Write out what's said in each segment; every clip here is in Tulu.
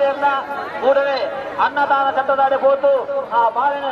ಮಾತೆಯನ್ನ ಕೂಡಲೇ ಅನ್ನದಾನ ಛತ್ರದಾಡಿ ಪೋತು ಆ ಬಾಳೆನ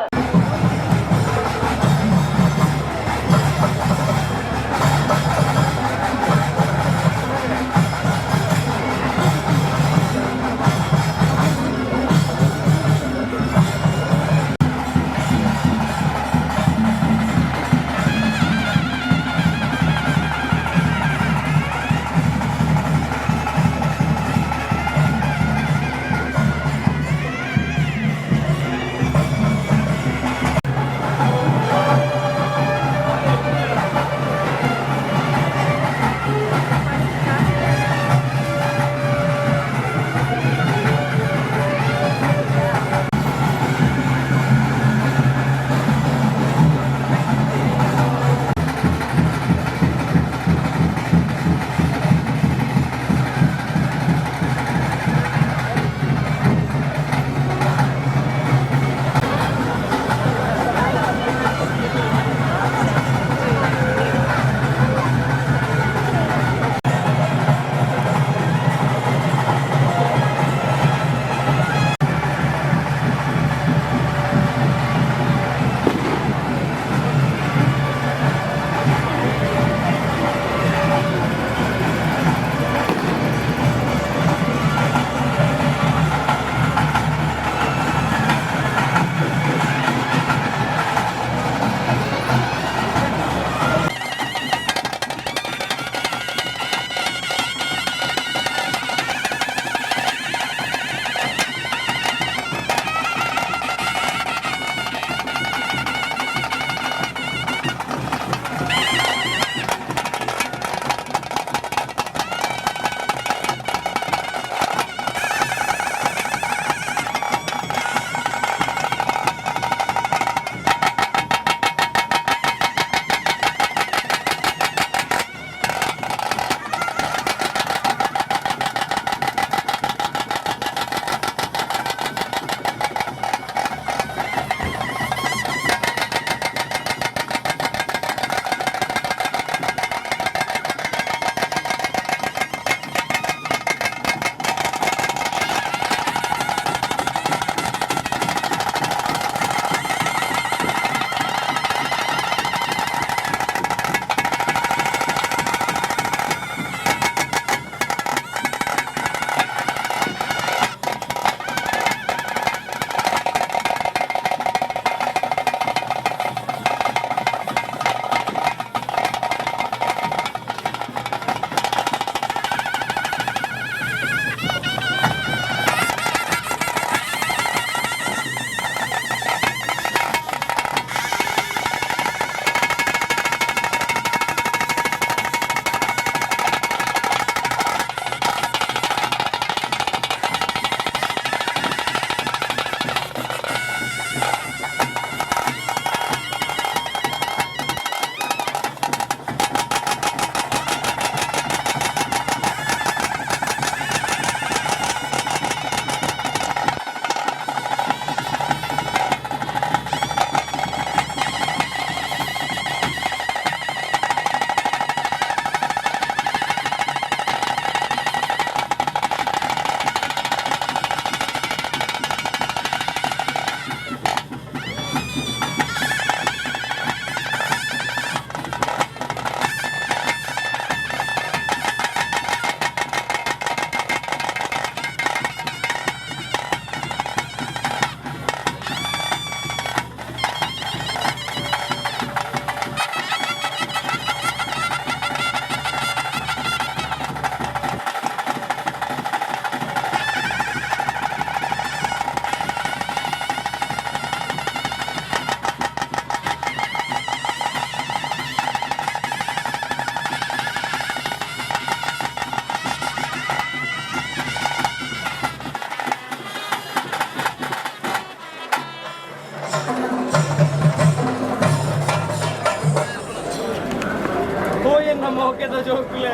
ಮೋಕೆದ ಜೋಕುಲೆ,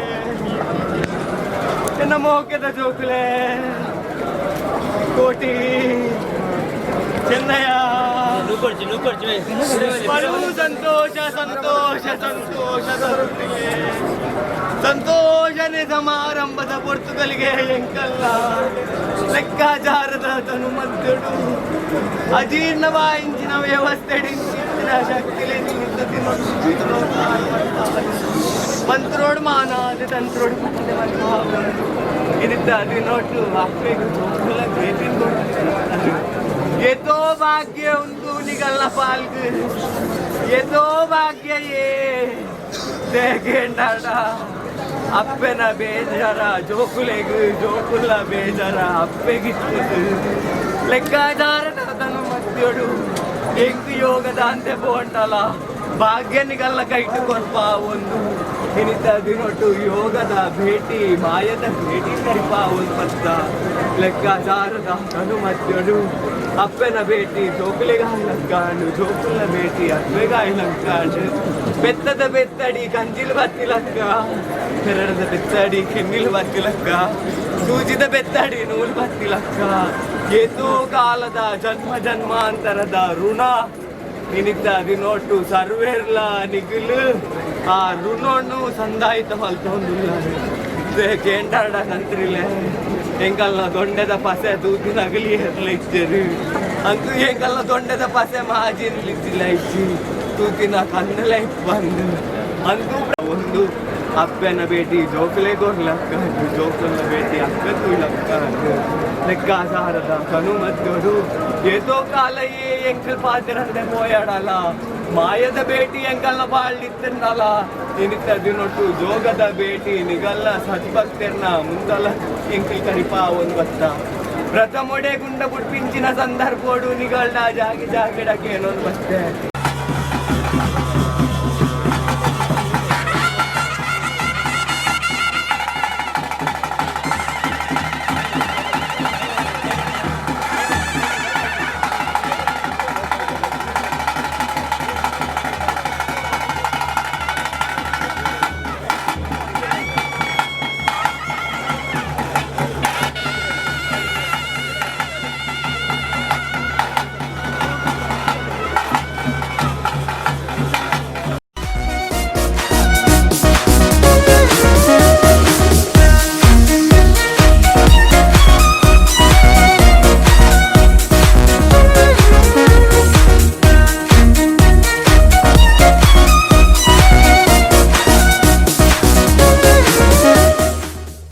ಎನ್ನ ಮೋಕೆದ ಜೋಕುಲೆ, ಕೋಟಿ ಚೆನ್ನಯ್ಯ, ಪರು ಸಂತೋಷ ಸಂತೋಷ ಸಂತೋಷ ತರುತ್ತಿಗೆ. ಸಂತೋಷನೆ ಸಮಾರಂಭದ ಪೊರ್ತುಗಲಿಗೆ ಎಂಕಲ್ಲ ಲೆಕ್ಕಾಚಾರದ ತನು ಮದ್ದಡು ಅಜೀರ್ಣವಾಯಿಂಚಿನ ವ್ಯವಸ್ಥೆ ಶಕ್ತಿಲೆ ಮಂತ್ರೋಡ್ ಮಾನಾದ ತಂತ್ರೋಡ್ ಇದಿತ್ತ ದಿನೋಟು ಅಪ್ಪೆಗ್ ಜೋಕುಲ ಭೇಟಿನ್ ಏತೋ ಭಾಗ್ಯ ಉಂದು ನಿಗಲ್ಲ ಪಾಲ್ಗ್ ಏತೋ ಭಾಗ್ಯ ಏ ತೇಗೇಂಡಾಡ ಅಪ್ಪೆನ ಬೇಜಾರ ಜೋಕುಲೆಗ್ ಜೋಕುಲ ಬೇಜಾರ ಅಪ್ಪೆಗಿತ್ತು ಲೆಕ್ಕಾಚಾರ ತನು ಮಧ್ಯೋಡು ಎಂಕ್ ಯೋಗದ ಅಂತೆ ಪೋಂಟಲ ಭಾಗ್ಯನಿಗಲ್ಲ ಕೈಟು ಕೊರ್ಪ ಒಂದು ಇನಿತ ದಿನೊಟ್ಟು ಯೋಗದ ಭೇಟಿ ಮಾಯದ ಭೇಟಿ ಕರಿಪ ಒಂದು ಪತ್ತ ಲೆಕ್ಕಾಚಾರದ ತನು ಮಧ್ಯೋಡು ಅಪ್ಪನ ಭೇಟಿ ಜೋಕುಲೆಗಾಯ್ಲಂಕಾಂಡು ಜೋಕುಲ ಭೇಟಿ ಅಪ್ಪೆಗಾಯ್ಲಂಕಾಂಡು ಬೆತ್ತದ ಬೆತ್ತಡಿ ಕಂಜಿಲ್ ಬತ್ತಿಲಕ್ಕ ಪೆರಡದ ಬೆತ್ತಡಿ ಕೆನ್ನಿಲ್ ಬತ್ತಿಲಕ್ಕ ಸೂಜಿದ ಬೆತ್ತಡಿ ನೂಲು ಬತ್ತಿಲಕ್ಕ ಏತೋ ಕಾಲದ ಜನ್ಮ ಜನ್ಮಾಂತರದ ಋಣ ನಿನಿತ್ತ ದಿನೋಟು ಸರ್ವೇರ್ಲ ನಿಗುಲು ಆ ಋಣವನ್ನು ಸಂದಾಯಿತ ಮಲ್ತೊಂದುಲ್ಲ ಕೇಂಡಾಡ ಕಂತ್ರಿಲೆ ಎಂಕಲ್ನ ದೊಂಡೆದ ಪಸೆ ದೂತಿನ ಅಗಲಿ ಎರ್ಲ ಇಚ್ಚರು ಅಂತೂ ಎಂಕಲ್ನ ದೊಂಡೆದ ಪಸೆ ಮಾಜಿರ್ಲಿತ್ತಿಲ್ಲ ಇಚ್ಚಿ ತೂತಿನ ಕಣ್ಣಲ ಬಂದು ಅಂತೂ ಒಂದು ಅಪ್ಪನ ಭೇಟಿ ಜೋಕುಲೆ ಕೊರ್ಲಕ್ಕ ಜೋಕುಲ ಭೇಟಿ ಅಕ್ಕ ತೂಲಕ್ಕ ಲೆಕ್ಕಾಚಾರದ ಕನು ಮದ್ದೋಡು ಏತೋ ಕಾಲ ಏ ಎಂಕಲ್ ಪಾತಿರಂದೆ ಪೋಯಾಡಲ ಮಾಯದ ಭೇಟಿ ಎಂಕಲ್ನ ಬಾಳ್ಲಿತ್ತನ್ನಲ ಇನಿತ ದಿನೊಟ್ಟು ಜೋಗದ ಭೇಟಿ ನಿಗಲ್ಲ ಸದ್ಭಕ್ತೆರ್ನ ಮುಂದಲ ಎಂಕಲ್ ಕರಿಪಾ ಒಂದು ಬತ್ತ ಪ್ರಥಮೊಡೆ ಗುಂಡ ಬುಡ್ಪಿಂಚಿನ ಸಂದರ್ಭೋಡು ನಿಗಲ್ಡ ಜಾಗಿ ಜಾಗಿಡಕ್ಕೆ ಏನೊಂದು ಬತ್ತೆ.